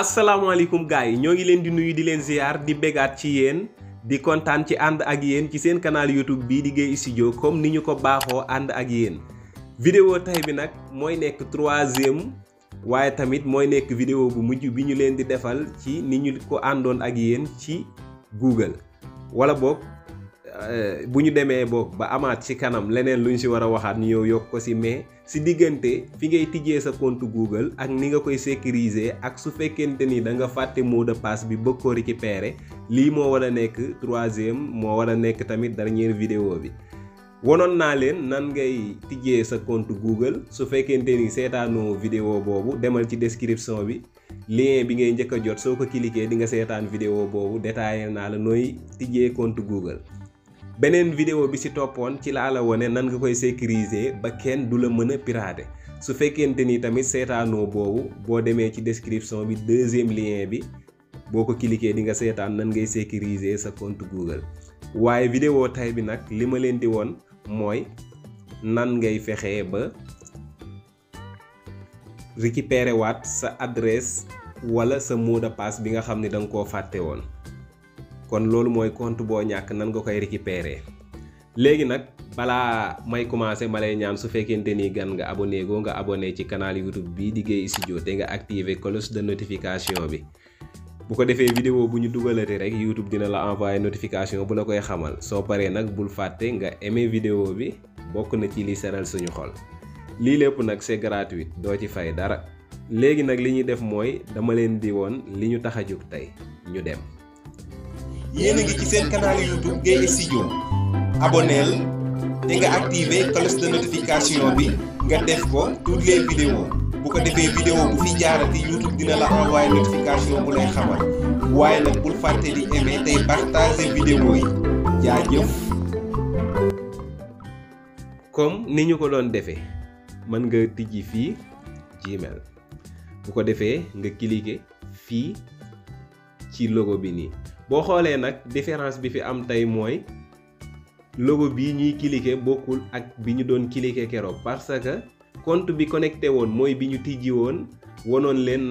asalaamaaleykum gars yi ñoo ngi leen di nuyu di leen ziar di bégaat ci yéen di kontaan ci ànd ak yéen ci seen canal YouTube bii di Gueye Studio comme ni ñu ko baaxoo ànd ak yéen. vidéo tey bi nag mooy nekk troisième waaye tamit mooy nekk vidéo bu mujj bi ñu leen di defal ci ni ñu ko àndoon ak yéen ci Google wala boog bu ñu demee boog ba amaat ci kanam leneen lu ñu si war a waxaat ñu yow yokk ko si mais si diggante fi ngay tijjee sa compte Google ak ni nga koy sécuriser ak su fekkente ni da nga fàtte mot de passe bi bëgg ko récupérer lii moo war a nekk troisième moo war a nekk tamit dernière vidéo bi. wonoon naa leen nan ngay tijjee sa compte Google su fekkente ni seetaanoo vidéo boobu demal ci description bi lien bi ngay njëkk a jot soo ko cliquer di nga seetaan vidéo boobu détaillé naa la nooy tijjee compte Google. beneen vidéo bi ci toppoon ci laa la wone nan nga koy sécuriser ba kenn du la mën a pirater su fekkente ni tamit seetaanoo boobu boo demee ci description bi deuxième lien bi boo ko cliquer di nga seetaan nan ngay sécuriser sa compte Google. waaye vidéo tay bi nag li ma leen di woon mooy nan ngay fexee ba récupérer waat sa adresse wala sa mot de passe bi nga xam ne da nga koo fàtte woon. kon loolu mooy compte boo ñàkk nan nga koy récupérer léegi nag balaa may commencer ma lay ñaan su fekkente ni gan nga abonné goo nga abonné ci canal YouTube bii di Gueye Studio te nga activer cloche de notification bi bu ko defee vidéo bu ñu dugalati rek YouTube dina la envoyer notification bu la koy xamal soo paree nag bul fàtte nga aimer vidéo bi bokk na ci li seral suñu xol lii lépp nag c'est gratuit doo ci fay dara léegi nag li ñuy def mooy dama leen di woon li ñu tax a jóg tey ñu dem. yéen a ngi ci seen canal YouTube Gueye Studio abonneel te nga activer cloche de notification bi nga def ko toutes les vidéos bu ko defee vidéo bu fi jaarati YouTube dina la envoyer notification bu lay xamal waaye nag bul fàtte di aimer tey partager vidéo yi jaajëf. comme ni ñu ko doon defee mën nga tijji fii Gmail bu ko defee nga cliquer fii ci logo bi nii. boo xoolee nag différence bi fi am tey mooy logo bii ñuy cliquer bokkul ak bi ñu doon cliquer keroog parce que compte bi connecté woon mooy bi ñu tijji woon wonoon leen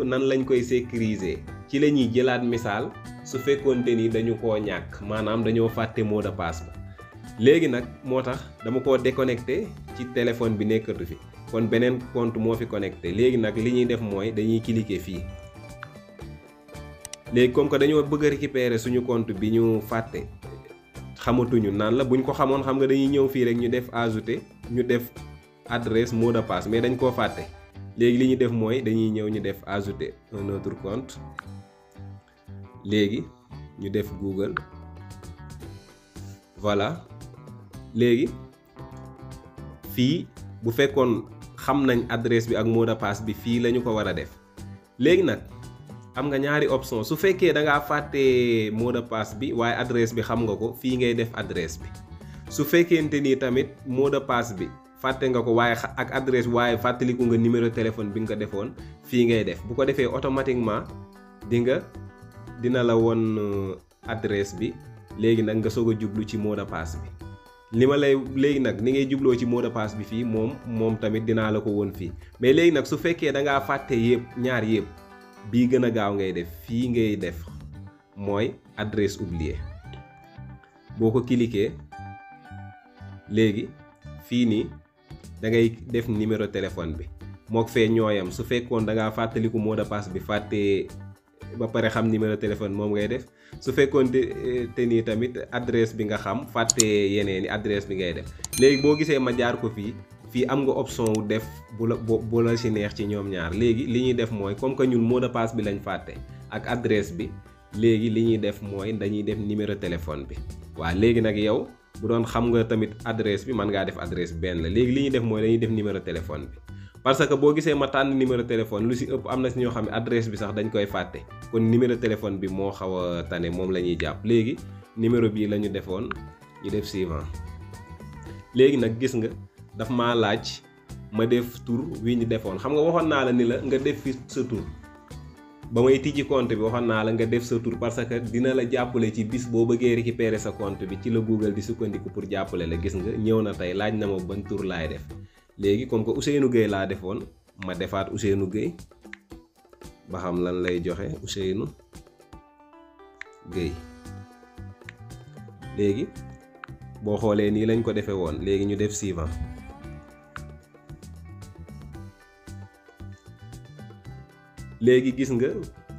nan lañ koy sécuriser ci la ñuy jëlaat misaal su fekkoonte ni dañu koo ñàkk maanaam dañoo fàtte mot de passe ba léegi nag moo tax dama koo déconnecté ci téléphone bi nekkatu fi kon beneen compte moo fi connecté léegi nag li ñuy def mooy dañuy cliquer fii. léegi comme que dañoo bëgg a récupérer suñu compte bi ñu fàtte xamatuñu naan la buñ ko xamoon xam nga dañuy ñëw fii rek ñu def ajouter ñu def adresse mot de passe mais dañ koo fàtte léegi li ñu def mooy dañuy ñëw ñu def ajouter un autre compte léegi ñu def Google voilà léegi fii bu fekkoon xam nañ adresse bi ak mot de passe bi fii la ñu ko war a def léegi nag. am nga ñaari option su fekkee da ngaa fàtte mot de passe bi waaye adresse bi xam nga ko fii ngay def adresse bi su fekkente ni tamit mot de passe bi fàtte nga ko waaye ak adresse bi waaye fàttaliku nga numéro téléphone bi nga defoon fii ngay def bu ko defee automatiquement dina la woon adresse bi léegi nag nga soog a jublu ci mot de passe bi li ma lay léegi nag ni ngay jubloo ci mot de passe bi fii moom tamit dinaa la ko woon fii mais léegi nag su fekkee da ngaa fàtte yëpp ñaar yëpp. bii gën a gaaw ngay def fii ngay def mooy adresse oubliée boo ko cliquer léegi fii nii da ngay def numéro téléphone bi mook fee ñooyam su fekkoon da ngaa fàttaliku mot de passe bi fàtte ba pare xam numéro téléphone moom ngay def su fekkoon te nii tamit adresse bi nga xam fàtte yeneen i adresse bi ngay def léegi boo gisee ma jaar ko fii am nga option wu def bu la ci neex ci ñoom ñaar léegi li ñuy def mooy comme que ñun mot de passe bi lañ fàtte ak adresse bi léegi li ñuy def mooy dañuy def numéro téléphone bi waaw léegi nag yow bu doon xam nga tamit adresse bi mën ngaa def adresse benn la léegi li ñuy def mooy dañuy def numéro téléphone bi parce que boo gisee ma tànn numéro téléphone lu ci ëpp am na ci ñoo xam ne adresse bi sax dañ koy fàtte kon numéro téléphone bi moo xaw a tane moom la ñuy jàpp léegi numéro bii la ñu defoon ñu def suivant léegi nag gis nga daf maa laaj ma def tur wi ñu defoon xam nga waxoon naa la ni la nga def fi sa tur ba may tijji compte bi waxoon naa la nga def sa tur parce que dina la jàppale ci bis boo bëggee récupérer sa compte bi ci la Google di sukkandiku pour jàppale la gis nga ñëw na tey laaj na ma ban tur laay def léegi comme que Ousseynou Gueye laa defoon ma defaat Ousseynou Gueye ba xam lan lay joxe Ousseynou Gueye. léegi boo xoolee nii lañ ko defee woon léegi ñu def suivant. léegi gis nga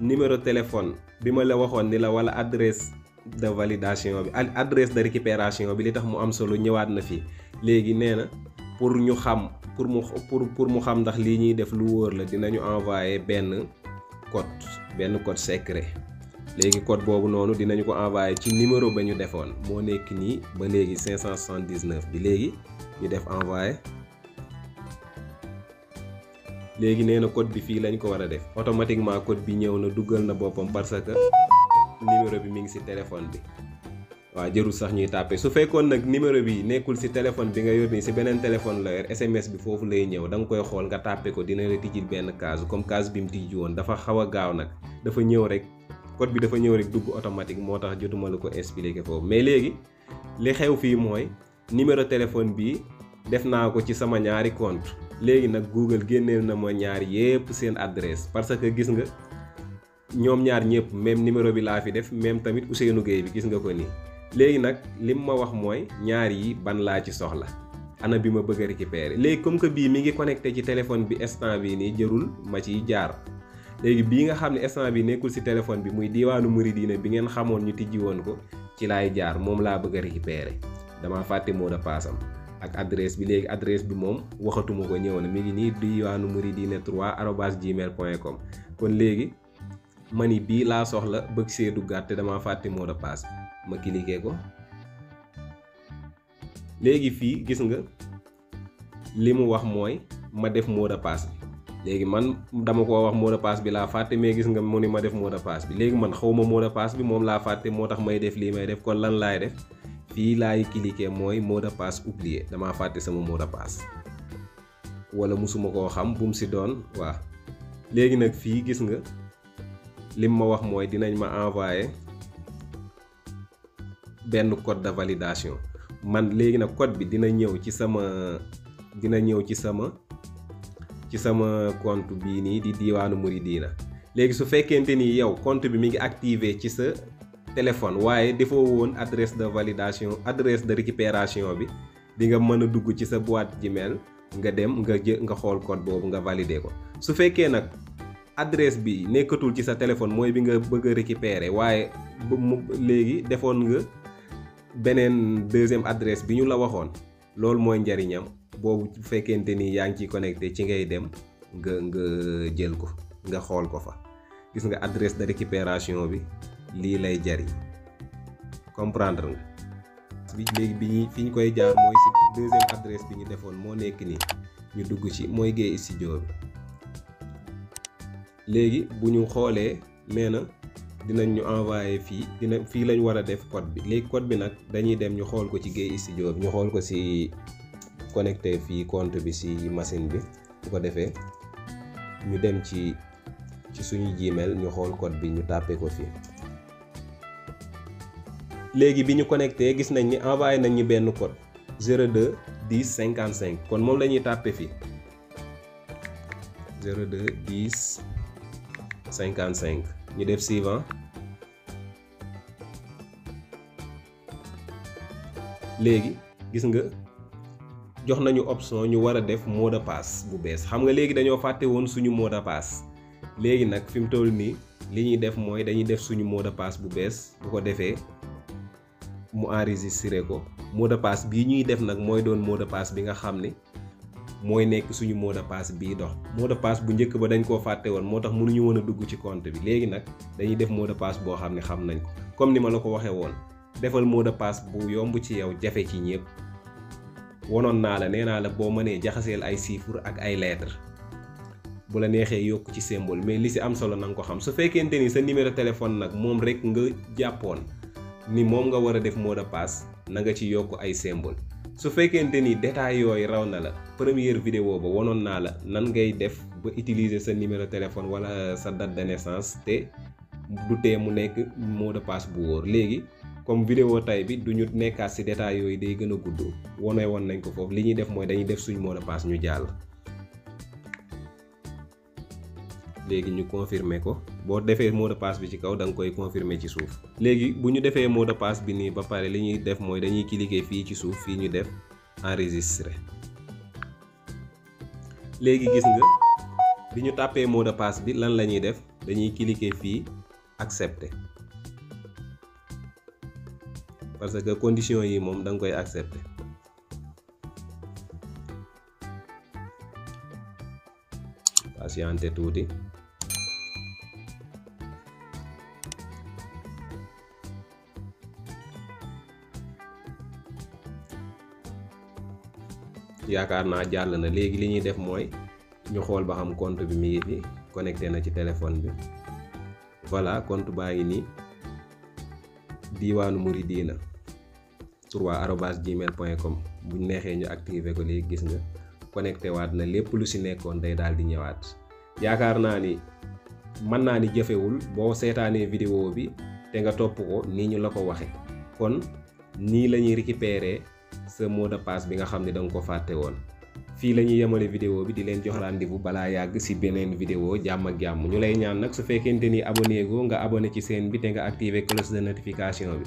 numéro téléphone bi ma la waxoon ni la wala adresse de validation bi adresse de récupération bi li tax mu am solo ñëwaat na fi. léegi nee na pour ñu xam pour mu xam ndax lii ñuy def lu wóor la dinañu envoyer benn code secret. léegi code boobu noonu dinañu ko envoyer ci numéro ba ñu defoon moo nekk nii ba léegi 579 bi. léegi ñu def envoyer. léegi nee na code bi fii lañ ko war a def automatiquement code bi ñëw na duggal na boppam parce que numéro bi mi ngi ci téléphone bi. waaw jërul sax ñuy tàppe su fekkoon nag numéro bi nekkul ci téléphone bi nga yor nii ci beneen téléphone la yor SMS bi foofu lay ñëw da nga koy xool nga tàppe ko dina la tijjil benn case comme case bi mu tijji woon dafa xaw a gaaw nag dafa ñëw rek code bi dafa ñëw rek dugg automatique moo tax jotuma la ko expliquer foofu. mais léegi li xew fii mooy numéro téléphone bi def naa ko ci sama ñaari compte léegi nag Google génneel na ma ñaar yépp seen adresse parce que gis nga ñoom ñaar ñëpp même numéro bi laa fi def même tamit Ousseynou Gueye bi gis nga ko nii. léegi nag lim ma wax mooy ñaar yi ban laa ci soxla ana bi ma bëgg a récupérer léegi comme que bii mi ngi connecté ci téléphone bi instant bi nii jërul ma ciy jaar. léegi bii nga xam ne instant bi nekkul ci téléphone bi muy diwaanu Mouridina bi ngeen xamoon ñu tijji woon ko ci laay jaar moom laa bëgg a récupérer damaa fàtte mot de passe am ak adresse bi. léegi adresse bi moom waxatuma ko ñëw na mi ngi nii diwaanu Mouridina 3@gmail.com kon léegi ma ni bii laa soxla bëgg see duggaat te damaa fàtte mot de passe ma cliquer ko. léegi fii gis nga li mu wax mooy ma def mot de passe bi. léegi man dama ko wax mot de passe bi laa fàtte mais gis nga mu ni ma def mot de passe bi. léegi man xawma mot de passe bi moom laa fàtte moo tax may def lii may def kon lan laay def fii laay cliquer mooy mot de passe oublié damaa fàtte sama mot de passe wala musuma koo xam bu mu si doon waaw. léegi nag fii gis nga lim ma wax mooy dinañ ma envoyer benn code de validation man léegi nag code bi dina ñëw ci sama compte bii nii di diwaanu Mouridina. léegi su fekkente ni yow compte bi mi ngi activé ci sa téléphone waaye defoo woon adresse de validation adresse de récupération bi di nga mën a dugg ci sa boîte Gmail nga dem nga xool code boobu nga valider ko. su fekkee nag adresse bi nekkatul ci sa téléphone mooy bi nga bëgg a récupérer waaye léegi defoon nga beneen deuxième adresse bi ñu la waxoon loolu mooy njariñam boobu bu fekkente ni yaa ngi ciy connecté ci ngay dem nga jël ko nga xool ko fa. gis nga adresse de récupération bi lii lay jariñ comprendre nga. léegi fi ñu koy jaar mooy ci deuxième adresse bi ñu defoon moo nekk nii ñu dugg ci mooy Gueye Studio bi. léegi bu ñu xoolee nee na dinañ ñu envoyer fii lañ war a def code bi. léegi code bi nag dañuy dem ñu xool ko ci Gueye Studio bi ñu xool ko ci connecté fii compte bi ci machine bi bu ko defee ñu dem ci suñu Gmail ñu xool code bi ñu tàppe ko fii. léegi bi ñu connecté gis nañ ni envoyé nañ ñu benn code 02 10 55 kon moom la ñuy tàppe fii 02 10 55 ñu def suivant. léegi gis nga jox nañu option ñu war a def mot de passe bu bees xam nga léegi dañoo fàtte woon suñu mot de passe. léegi nag fi mu toll nii li ñuy def mooy dañuy def suñu mot de passe bu bees bu ko defee mu enregistré ko. mot de passe bii ñuy def nag mooy doon mot de passe bi nga xam ni mooy nekk suñu mot de passe bii dox. mot de passe bu njëkk ba dañ koo fàtte woon moo tax mënuñu woon a dugg ci compte bi. léegi nag dañuy def mot de passe boo xam ne xam nañ ko comme ni ma la ko waxee woon defal mot de passe bu yomb ci yow jafe ci ñëpp. wonoon naa la nee naa la boo mënee jaxaseel ay chiffres ak ay lettres bu la neexee yokk ci symbole mais li ci am solo na nga ko xam. su fekkente ni sa numéro téléphone nag moom rek nga jàppoon ni moom nga war a def mot de passe na nga ci yokk ay symbole. su fekkente ni détail yooyu raw na la première vidéo ba wonoon naa la nan ngay def ba utiliser sa numéro téléphone wala sa date de naissance te du tee mu nekk mot de passe bu wóor. léegi comme vidéo tay bi duñu nekkaat ci détail yooyu day gën a gudd wone woon nañ ko foofu. li ñuy def mooy dañuy def suñu mot de passe ñu jàll. léegi ñu confirmer ko boo defee mot de passe bi ci kaw da nga koy confirmer ci suuf. léegi bu ñu defee mot de passe bi nii ba pare li ñuy def mooy dañuy cliquer fii ci suuf fii ñu def enregistrer. léegi gis nga bi ñu tàppee mot de passe bi lan la ñuy def dañuy cliquer fii accepter parce que condition yi moom da nga koy accepter. patienter tuuti. yaakaar naa jàll na léegi li ñuy def mooy ñu xool ba xam compte bi mi ngi fi connecté na ci téléphone bi voilà compte baa ngi nii Diiwaanu Mouridina 3@gmail.com bu neexee ñu activer ko léegi gis nga connecté waat na lépp lu ci nekkoon day daal di ñëwaat. yaakaar naa ni mën naa ni jëfewul boo seetaanee vidéo bi te nga topp ko nii ñu la ko waxe kon nii la ñuy récupérer sa mot de passe bi nga xam ne da nga ko fàtte woon. fii la ñuy yemale vidéo bi di leen jox rendez-vous balaa yàgg ci beneen vidéo jàmm ak jàmm ñu lay ñaan nag su fekkente ni abonné go nga abonné ci chaîne bi te nga activer cloche de notification bi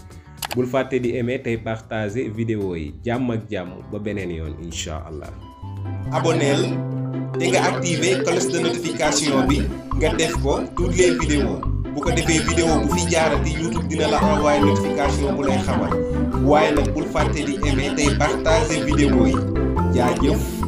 bul fàtte di aimer tey partager vidéo yi jàmm ak jàmm ba beneen yoon incha allah. abonneel te nga activer cloche de notification bi nga def ko toutes les vidéos bu ko defee vidéo bu fi jaarati YouTube dina la envoyer notification bu lay xamal waaye nag bul fàtte di aimer tey partager vidéo yi jaajëf.